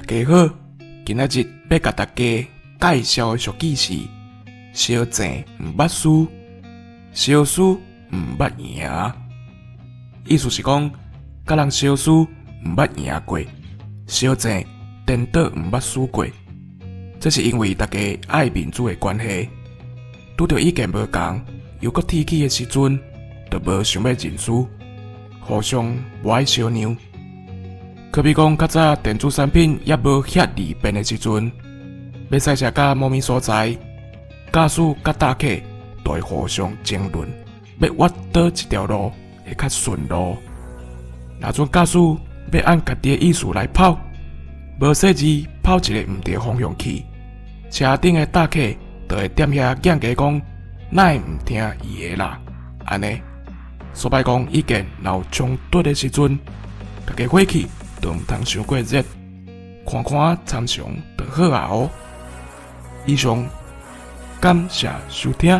家好，今仔日欲共大家介紹的俗語是：相爭毋捌輸，相輸毋捌贏。意思是講，佮人相輸毋捌贏過，相爭顛倒毋捌輸過。這是因為大家愛面子的關係，拄著意見無仝，又閣鐵齒的時陣，就無想欲認輸，互相無愛相讓。可比講，較早電子產品猶無遐利便的時陣，欲賽車到某物所在，駕駛佮搭客就會互相爭論，欲挖佗一條路會較順路。若陣駕駛欲按家己的意思來跑，無細膩跑一个毋對方向去，車頂的搭客就會踮遐犟家講，哪會毋聽伊的啦？按呢，所擺講意見若有衝突的時陣，大家火氣就毋通傷過熱，看看參詳就好啊哦。以上，感謝收聽。